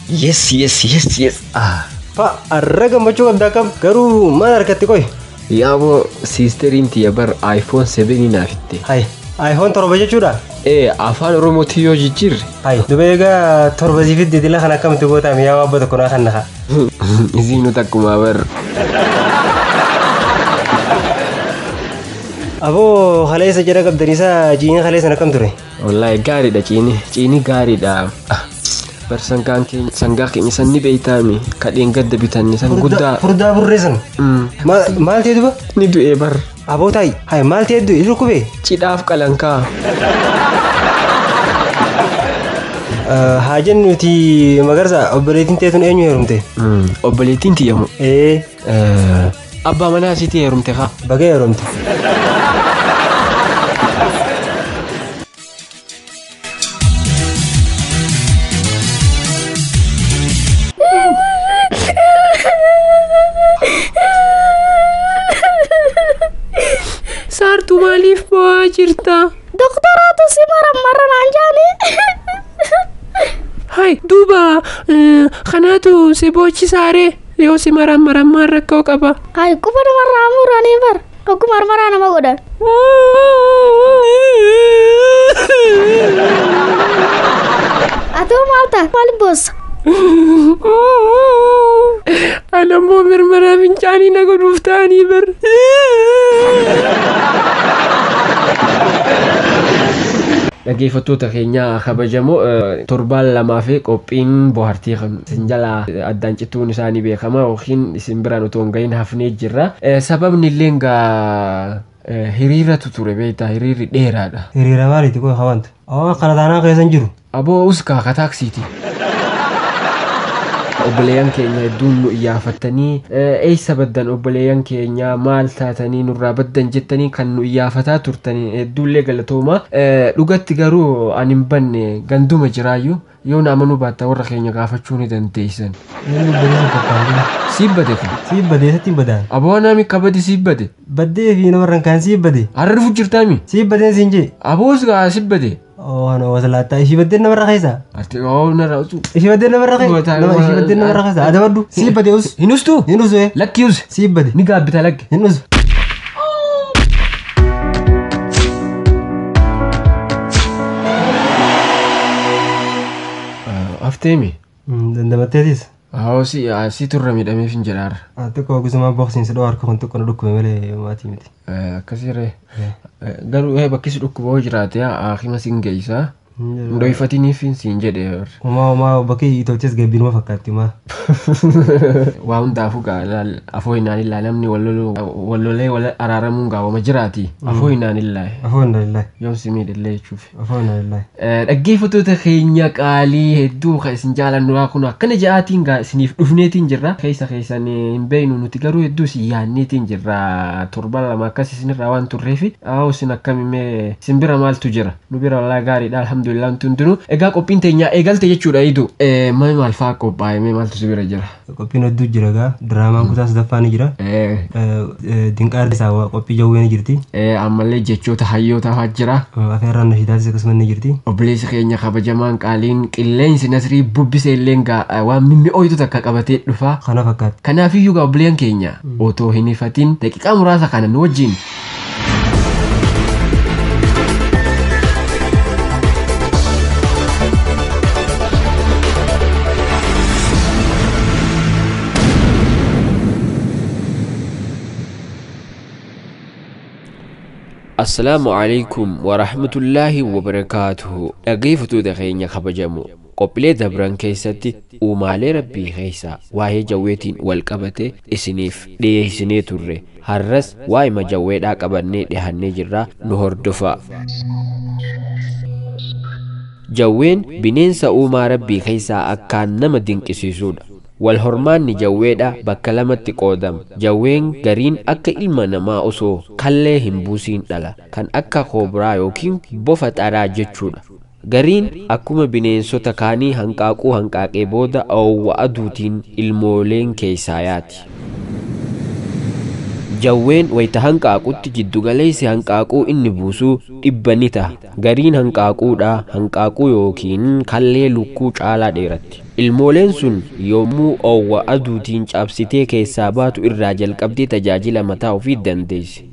Yes yes yes yes. Pa arra gammachuu qabdaa kam garuu maal harkatti qoy? Yaaboo siisteriin tiyya bar iPhone 7 naafitte. Hay iPhone 7 jechuudha? Ee afaan Oromootti yoo jijjiirre. Hay duba egaa 7 siif fidde dila kana akkamitti gootaame yaa abba tokko naa kan naha. Isiin takkuma bar. Aboo kaleessa jara qabdaniisaa ciinii kaleessa akkam ture? Wallaahi gaariidha ciini ciini gaariidha. Bar sangaan keenya sangaa keenya san ni beeytaami kadheen gadda bitanne san guddaa. Furdaa burree san. Maal ta'e duba? Ni du'ee bar. Aboo taayi hay maal ta'e du'e dhukkubee? Cidhaaf qalankaa. Haa jennuuti magarsa obboleettiin teetun eenyu heerumte? Obboleettiin tiyyamu. Ee. Abbaa manaa isiitii heerumte kaa. Baga heerumte. Saartuu maaliif boo'aa jirta? Doktaraatu si marammarra naan jaani. Hay duuba kanaatu si boochisaaree yoo si marammarammaan rakkoo qaba. Hay quba namarraa muranii bar tokko marmaraa nama godhan. Atoo maal ta'a maaliif boossa? Anammoo mirmaraa fincaanii na godhuuf ta'anii bar. Dhaggeeffattoota keenya kabajamoo torbaan lamaa fi qophiin bohaartii kan isin jalaa addaan cituun isaanii beekama yookiin isin biraan otoo hin gahin hafnee jirra. Sababni illee egaa hiriiratu ture beektaa hiriirri dheeraadha. Hiriira maaliiti qoy hawanta? Awwa kana taanaan keessa hin jiru. Aboo uskaa ka taaksiiti. Obboleeyyan keenya hedduun nu iyyaafattanii eessa baddan obboleeyyan keenya maal taatanii nurraa baddan jettanii kan nu iyyaafataa turtanii hedduullee galatooma. Dhugatti garuu ani hin banne ganduma jiraayyuu yoo na amanuu baatta warra keenya gaafachuu ni dandeessan. Inni obboleessa tokko Siif bade kun. Siif bade eessatti hin badaan? Aboo naami kabadi siif bade. Baddee fi namarraan kan siif bade. Har'a dhufu jirtaami? Siif badeen siin jee. Aboos gaa siif bade. Oh, waslaata ishii baddeen namarra keessa. Ati oo narra utuu. Ishii baddeen namarra keessa. Nama ishii baddeen namarra keessa. Adabaddu. Siif bade us. Hin ustuu? Hin usu. Lakki us. Siif bade. Ni gaabbita lakki. Hin usu. Hafteemi? Dandamatteetis. Haa si turre miidhameef hin jedhaarra. Xiqqoo gosuma boqsiinsi dhoo harka kun xiqqoo na dhukkube malee maatii miti. Akkasirree. Garuu bakki si dhukkuba hoo jiraate haakima siin geessaa. Ndoyfatiniif siin jedhe. Homaa homaa bakki Itoophiyaas gabbinuma fakkaatti homaa. Waa hundaafuu gaa ilaal afoo hinaan illaa namni wallolee wal araaramuun gaawwama jiraati. Afoo hinaan illaa. Afoo hinaan illaa. Yoom si miidhallee jechuuf. Afoo hinaan illaa. Dhaggeeffattoota keenya qaalii hedduu kan isin jaalannu kun akkana ja'aatiin gaa isiniif dhufneetiin jirra. Keessa keessan hin beeknu nuti garuu hedduu isin yaanneetiin jirra. Torban lama akkas isinirraa waan turreefi. Haa isin akkamimee isin bira maaltu jira? Nu bira wallaa gaariidha alhamdulillah wanti hundinuu. Egaa qophiin teenya eegalte jechuudha idu. Maal fa'aa qophaa'e mee maaltu si bira jira? Qophiin hedduu jira gaa diraamaan kutaa sadaffaa ni jira. Dinqaarri isaa qophii jawwee ni jirti. Ammallee jechoota hayyootaa fa'aa jira. Afeerraan nashiidaatis akkasuma ni jirti. Obboleessi keenya kabajamaan qaaliin qilleensi nasrii bubbisee illee gaa waan mimmi'ooytu takka qabatee dhufa. Kana fakkaata. Kanaafiyyuu gaa obboleen keenya otoo hin ifatin daqiiqaa muraasa kana nu wajjin. Assalaamu alaikum warahmatullaahi wabarakaatuhu. Dhaggeeffattoota keenya kabajamu qophiilee dabran keessatti uumaalee rabbii keessaa waa'ee jawweetiin wal qabate isiniif dhiyeessinee turre. Har'as waa'ima jawweedhaa qabannee dhihannee jirra nu hordofaa. Jawween bineensa uumaa rabbii keessaa akkaan nama dinqisiisudha. Wal hormaanni jawweedha bakka lamatti qoodama. Jawween gariin akka ilma namaa osoo kallee hin buusiin dhala. Kan akka koobraa yookiin bofa xaraa jechuudha. Gariin akkuma bineensota kaanii hanqaaquu hanqaaqee booda oowwa aduutiin ilmooleen keessaa yaati. Jawween wayita hanqaaqutti jiddugaleessi hanqaaquu inni buusu 100 ni ta'a. Gariin hanqaaquudhaa hanqaaquu yookiin kallee lukkuu caalaa dheeratti. Ilmooleen sun yommuu oowwa aduutiin cabsitee keessaa baatu irraa jalqabdee tajaajila mataa ofii dandeessi.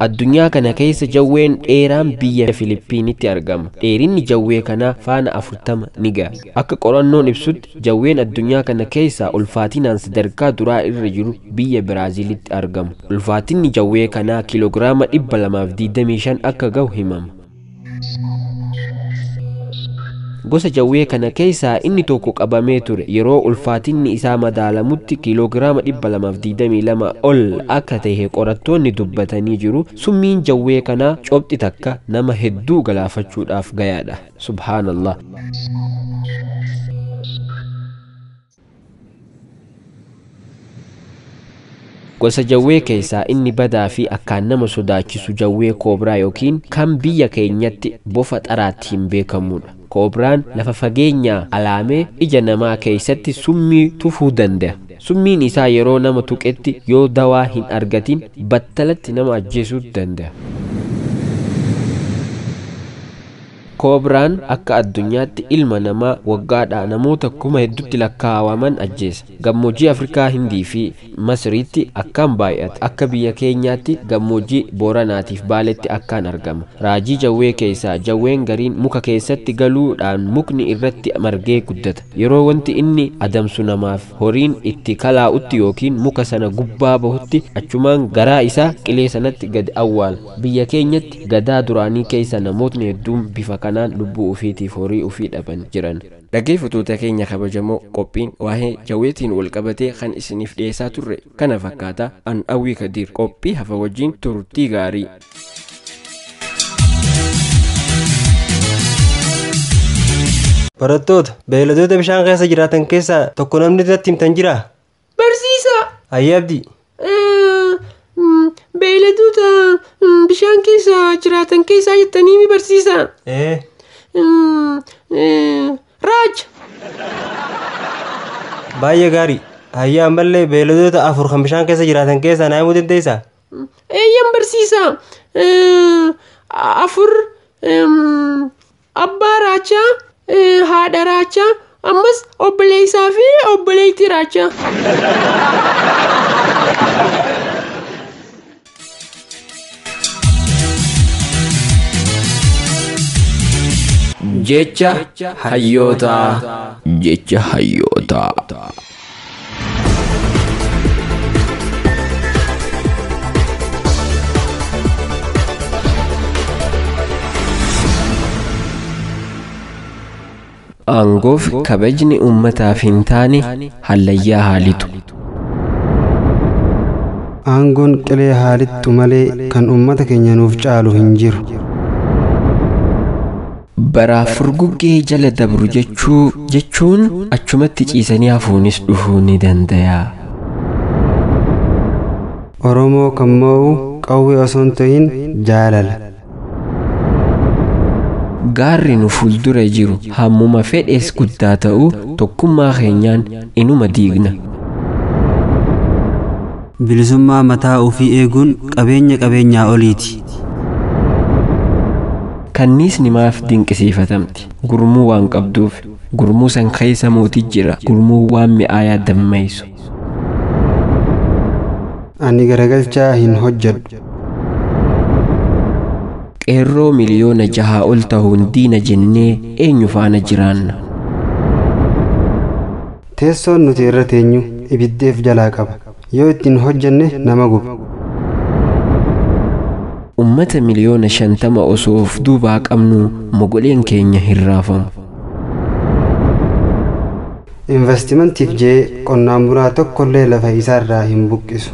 Addunyaa kana keessa jawween dheeraan biyya Filiippiinitti argama. Dheerinni jawwee kanaa faana 40 ni ga'a. Akka qorannoon ibsutti jawween addunyaa kana keessa ulfaatinaan sadarkaa duraa irra jiru biyya Biraaziilitti argama. Ulfaatinni jawwee kanaa kiiloogiraama 225 akka gahu himama. Gosa jawwee kana keessaa inni tokko qabamee ture yeroo ulfaatinni isaa madaalamutti kiiloogiraama 222 ol akka ta'e qorattoonni dubbatanii jiru. Summiin jawwee kanaa cobxi takka nama hedduu galaafachuudhaaf gayaadha. Subhaanallah. Gosa jawwee keessaa inni badaa fi akkaan nama sodaachisu jawwee koobraa yookiin kan biyya keenyatti bofa xaraattiin beekamudha. Koobraan lafa fageenyaa alaamee ija namaa keessatti summii tufuu danda'a. Summiin isaa yeroo nama tuqetti yoo dawaa hin argatin battalatti nama ajjeesuu danda'a. Koobraan akka addunyaatti ilma namaa waggaadhaa namoota kuma hedduutti lakkaa'aman ajjeesa. Gammoojjii Afrikaa Hindii fi Masriitti akkaan baay'ata. Akka biyya keenyaatti gammoojjii Booranaatiif Baaletti akkaan argama. Raajii jawwee keessaa jawween gariin muka keessatti galuudhaan mukni irratti margee guddata. Yeroo wanti inni adamsu namaaf horiin itti kalaa'utti yookiin muka sana gubbaa bahutti achumaan garaa isaa qilee sanatti gadi awwaala. Biyya keenyatti gadaa duraanii keessa namootni hedduun bifa kanaan lubbuu ofiitiif horii ofii dhaban jiran. Dhaggeeffattoota keenya kabajamoo, qophiin waa'ee jawweetiin wal qabatee kan isiniif dhiyeessaa turre kana fakkaata. An Awwii Kadiir qophii hafa wajjin turtii gaarii. Barattoota, beeyladoota bishaan keessa jiraatan keessaa tokko namni irratti himtan jiraa? Barsiisaa. Hayyee Abdii. Beeyladoota bishaan keessa jiraatan keessaa jettanii mi barsiisaa? Raaja. Baay'ee gaarii. Hayyee ammallee beeyladoota 4 kan bishaan keessa jiraatan keessaa naa himuu dandeessaa? Eeyyam barsiisaa. 4 abbaa raachaa, haadha raachaa, ammas obboleessaa fi obboleettii raachaa. Jecha hayyootaa. Jecha hayyootaa. Aangoof kabajni uummataaf hin taane hallayyaa haalitu. Aangoon qilee haalittu malee kan uummata keenya nuuf caalu hin jiru. Baraaf furguggee jala dabru jechuun achumatti ciisanii hafuunis dhufuu ni danda'a. Oromoo kan mo'u qawwee osoo hin ta'in jaalala. Gaarri nu fuuldura jiru hammuma fedhes guddaa ta'u tokkummaa keenyaan inuma diigna. Bilisummaa mataa ofii eeguun qabeenya qabeenyaa oliiti. Kanniisni maaf dinqisiifatamti? Gurmuu waan qabduuf. Gurmuu san keessa mootii jira. Gurmuu waan mi'aayaa dammaysu. Ani garagalchaa hin hojjedhu. Qeerroo 6 miliyoona ol ta'uun diina jennee eenyu faana jiraanna? Teessoon nuti irra teenyu ibiddeef jalaa qaba. Yoo ittiin hojjenne nama guba. Uummata 50 miliyoona osoo of duubaa qabnu mogoleen keenya hin raafamu. Investimentiif jee qonnaan bulaa tokkollee lafa isaarraa hin buqqisu.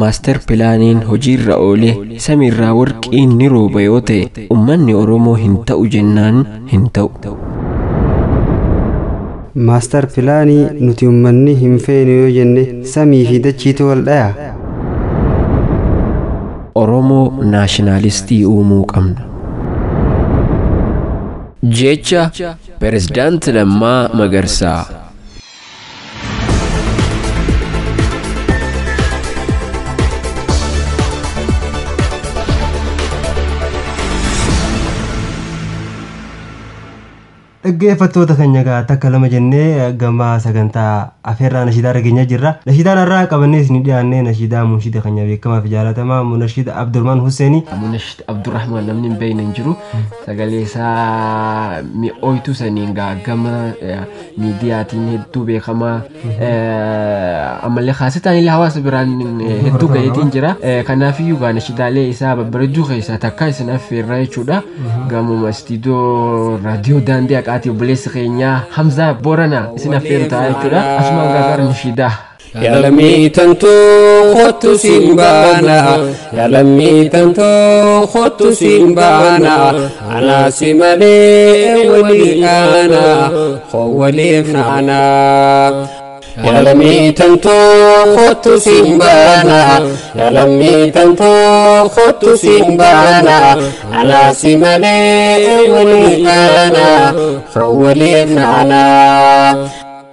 Maaster pilaaniin hojiirra oolee samiirraa warqiin ni rooba yoo ta'e uummanni Oromoo hin ta'u jennaan hin ta'u. Maaster pilaanii nuti uummanni hin feenu yoo jenne samii fi dachiitu wal dhaya. Oromoo naashinaalistii uumuu qabna. Jecha Pirezidaanti Lammaa Magarsaa. Dhaggeeffattoota keenya egaa takka lama jennee gama sagantaa afeerraa nashiidaa argeenyaa jirra. Nashiidaan har'aa qabannee isin dhiyaannee nashiidaa munshida keenya beekamaa fi jaalatamaa Munashid Abdurrahman Husseenii. Munashid Abdurrahman namni hin beekne hin jiru. Sagalee isaa mi'ooytuu saniin gaa gama miidiyaatiin hedduu beekamaa. Ammallee kaasetaan illee hawaasa biraan hedduu gaheetiin jira. Kanaafiyyuu gaa nashidaalee isaa babbareedduu keessaa takka isin affeerraa jechuudha. Gamuma istiidiyoo raadiyoo daandii haqaatii obboleessi keenyaa Hamzaa Booranaa isin affeeru ta'a jechuudha. Asumaan gaa gara nashiidaa. يا لمي تنتو خط سيمبانا يا لمي تنتو خط سيمبانا أنا سيمالي ولي أنا خولي فنانا يا لمي تنتو خط سيمبانا يا لمي تنتو خط سيمبانا أنا سيمالي ولي أنا خولي فنانا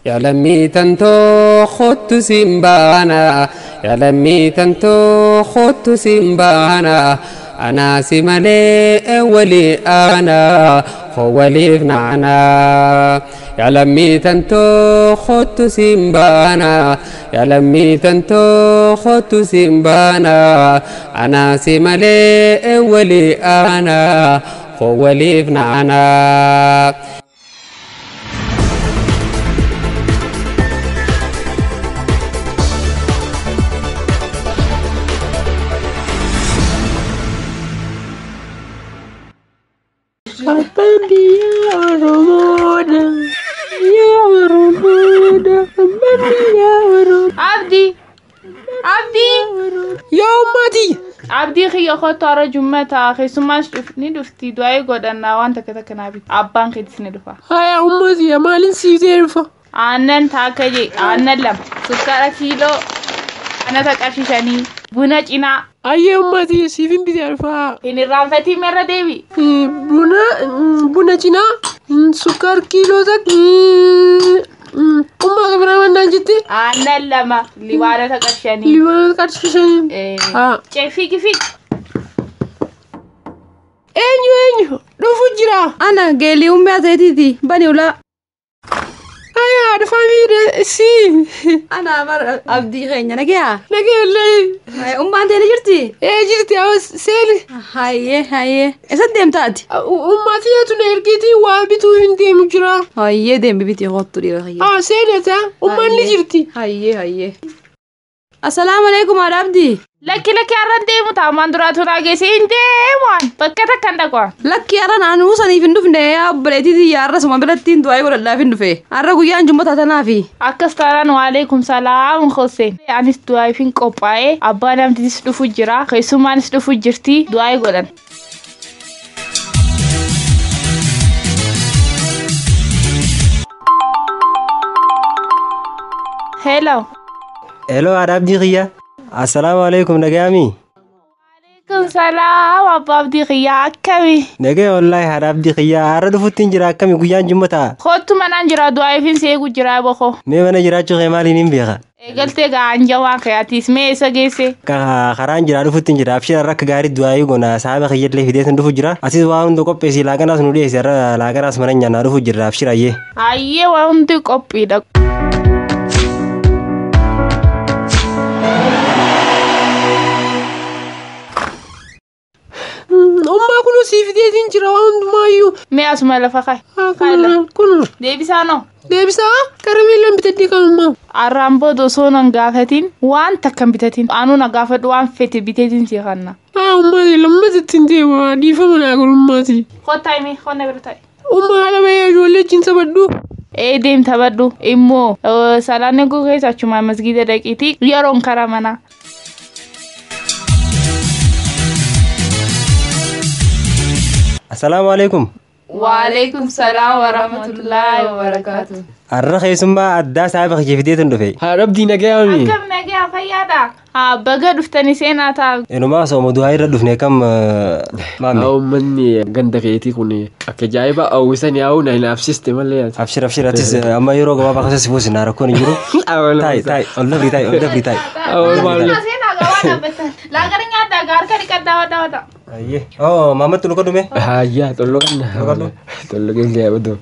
يا لمي تنتو خط سيمبانا يا لمي تنتو خط سيمبانا أنا سيمالي ولي أنا خولي فنانا يا لمي تنتو خط سيمبانا يا لمي تنتو خط سيمبانا أنا سيمالي ولي أنا خولي فنانا Abbaan biyya Oromoodha. Biyya Oromoodha. Abbaan biyya Oromoodha. Abdii! Abdii! Yaa ummati! Abdii kiyya kottu har'a jummataa keessummaas ni dhufti du'aa godhannaa waan takka takka naa biti. Abbaan keetis ni dhufa. Haya ummati maaliin siif ta'e dhufa? Aannan taakka jee aannan lama sukkaara kiiloo anata qarshii 5 buna cinaa. Ayyee ummati siif hin bitee dhufa. Hin irraanfatiin merra deebi. Buna buna cinaa sukkaara kiiloo takka ummaa qabraa mannaan jette. Aannan lama libaanota qarshii 5. Libaanota qarshii 5. Haa. Cee fiigi fiigi. Eenyu eenyu dhufu jira. Ana geelii ummaa ta'eetiiti bani ulaa. Aya dhufaa miidha si. Ana bar abdii keenya nagayaa. Nagaya wallahi. Ummaan ta'e ni jirti? Ee jirti awas seeni. Hayyee hayyee. Eessatti deemta ati? Ummaa tiyyaatu na ergiitii waa bituu hin deemu jira. Hayyee deemi bitii kottu dhiira kiyya. Haa seeni ata ummaan ni jirti. Hayyee hayyee. Assalaamu alaikum haadha abdii. Lakki lakki har'an deemu taamaan duraatu naa geesse hin deemuan bakka takka hin dhaqu. Lakki har'a naannoo saniif hin dhufne yaa obboleettii tiyya har'a suma biratti hin du'aa godhadhaaf hin dhufe. Har'a guyyaan jummataa tanaafi. Akkas taanaan waalaikum salaam Hossein. Anis du'aaif hin qophaa'e abbaan abdiis dhufu jira keessummaanis dhufu jirti du'aa godhan. Hello. Hello haadha abdii kiyya. Assalaamu alaikum nagayaami. Waalaikum salaam abbaa abdii kiyya akkami? Nagaya wallaahi haadha abdii kiyya har'a dhufutti hin jira akkami guyyaan jummataa? Kottu manaan jira du'aaif hin seegu jira boko. Mee mana jiraachuu kee maaliin hin beeka? Eegaltee gaa anjawaa kee atiis mee eessa geesse? Karaan jira dhufutti hin jira abshir har'a akka gaarii du'aayii goona saaba kiyyallee fideetin dhufu jira. Asis waa hunda qopheessi laaqanaas nu dhiyeessi har'a laaqanaas mana nyaannaa dhufu jira abshir ayyee. Ayyee waa hundi qophiidha. Ummaa kunuu siif fideetiin jira waan hundumaayyuu. Mee asuma lafa kaa'i. Kun Deebisaa noo? Deebisaa karameellaan bitadhee kan ummaa. Har'aan booda osoo nan gaafatiin waan takka hin bitatiin anuu na gaafadhu waan fete biteetiin si kanna. Haa ummaati lammata ittiin deema dhiifama naa godhu ummaati. Kottaa himi qonna bira ta'i. Ummaa haala baay'ee ijoollee wajjin taphadhu. Ee deem taphadhu immoo salaanni gugee keessa achumaan masgiida dhaqiitii yeroon karaa manaa. Assalaamu alaikum. Waalaikum salaam wa rahmatullahi wa barakaatu. Har'a keessummaa addaa saaba kiyya fideetin dhufe. Haadha abdii nagayaami. Akkam nagayaa fayyaadha. Haa baga dhuftanii seenaa ta'a. Inumaa sooma du'aa irra dhufne kam maame. Haa uummanni ganda keetii kun akka ajaa'iba hawwisan yaa'u na hinaafsiste malee. Abshir abshir atis amma yeroo gabaabaa keessa si buusin rakkoon hin jiru. Taa'i taa'i ol dabri taa'i ol dabri taa'i. Seenaa gabaa dhaabbatan. Laaqana nyaadhaa harka dhiqadhaa wadhaa wadhaa. Ayyee. Oo Maamad xulluqadhu mee. Hayyaa xulluqanna. Xulluqadhu. Xulluqin kee abaduu.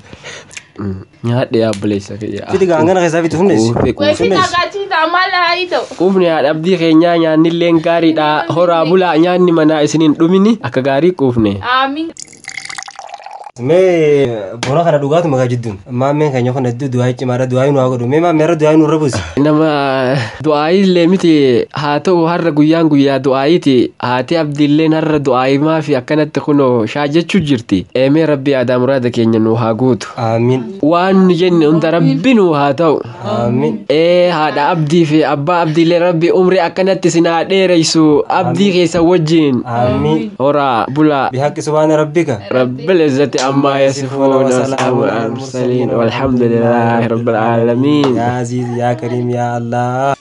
Nyaadhe yaa obboleessa kiyya. Fidi gaangana keessaa fidi humneessi. Quufe Way quufe. fitaa gaachita maal haa ta'u. Quufni haadha abdii keenyaa nyaannilleen gaariidha. Horaa bulaa nyaanni manaa isiniin dhumini akka gaarii quufne. Amiin. Mee buna kana dhugaatu magaa jidduun. Maammeen keenya kun hedduu du'aa cimaadha du'aa nu haa godhu. Mee maammee irra du'aa nu irra buusi. Nama du'aayillee miti haa ta'u har'a guyyaan guyyaa du'aayiiti. Haati abdiilleen har'a du'aayimaa fi akkanatti kunoo shaajjachuu jirti. Eemee rabbi aadaa muraada keenya nu haa guutu. Amiin. Waan nu jenne hunda rabbi nu haa ta'u. Amiin. Ee haadha abdii fi abbaa abdiillee rabbi umrii akkanatti isin haa dheereysu abdii keessa wajjin. Amiin. Horaa bulaa. Bihaqqi subhaana rabbika. رب العزة عما يصفون وسلام على المرسلين والحمد لله رب العالمين. Yaa Aziz yaa Kariim yaa Allah.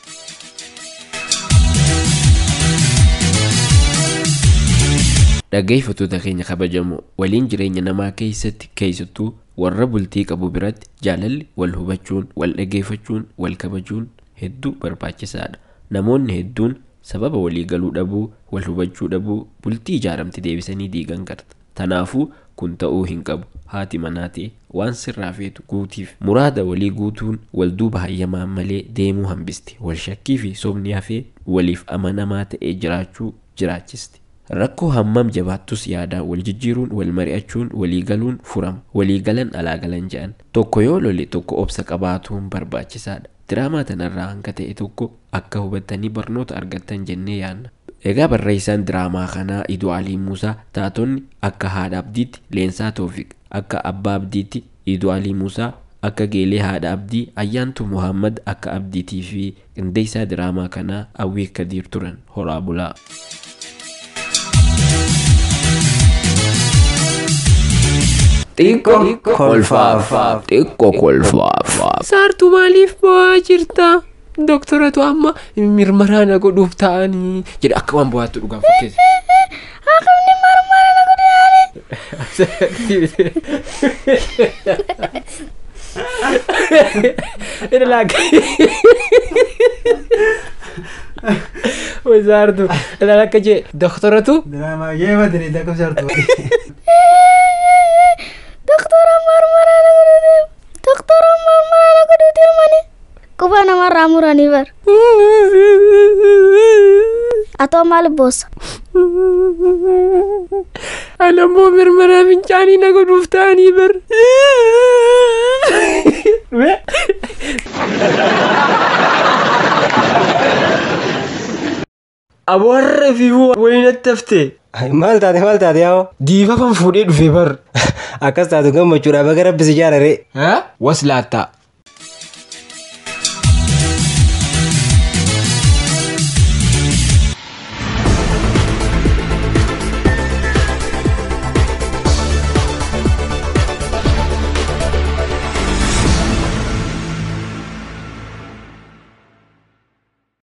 Dhaggeeffattoota keenya kabajamoo waliin jireenya namaa keessatti keessattuu warra bultii qabu biratti jaalalli wal hubachuun, wal dhaggeeffachuun, wal kabajuun hedduu barbaachisaadha. Namoonni hedduun sababa walii galuu dhabuu, wal hubachuu dhabuu bultii ijaaramte deebisanii diigan karta. Tanaafuu kun ta'uu hin qabu. Haati manaa ta'e waan sirraa feetu guutiif muraada walii guutuun wal duuba hayyamaa malee deemuu hambisti. Wal shakkii fi sobni hafee waliif amanamaa ta'ee jiraachuu jiraachisti. Rakkoo hammam jabaattus yaadaan wal jijjiiruun, wal mari'achuun, walii galuun furama. Walii galan alaa galan jedhan. Tokko yoo lole tokko obsa qabaatuun barbaachisaadha. Diraamaa tanarraa hanga ta'e tokko akka hubattanii barnoota argattan jennee yaadna. Egaa barreessaan diraamaa kanaa Iduu Alii Muusaa taatonni akka haadha abdiitti Leensaa Toofiq, akka abbaa abdiitti Iduu Alii Muusaa, akka geelee haadha abdii Ayyaantu Muhammad akka abdiitii fi qindeessaa diraamaa kanaa Awwii Kadiir turan. Horaa bulaa. Xiqqoo kolfaaf. Xiqqoo kolfaaf. Saartuu maaliif bo'aa jirta? Doktoratu amma mirmaraa na godhuuf ta'anii jedhe akka waan bo'aattu dhugaan fakkeessa. Haakimni marmara na godhaani. Ila Way saartuu ila akka jee doktoratu Diraamaa yeema diriidha akkam saartuu. Doktora marmara na godhuuf. Doktora marmara na godhuuf mani. Quba namarraa muranii bar. Atoo maal boossa? Ana immoo mirmaraa fincaanii na godhuuf ta'anii bar. Awarra fiifuu wayinatti haftee. Maal taate maal taate yaa'oo? Diifafan fuudhee dhufe bar. Akkas taatu gammachuudha baga rabbi si jaarare. Waslaattaa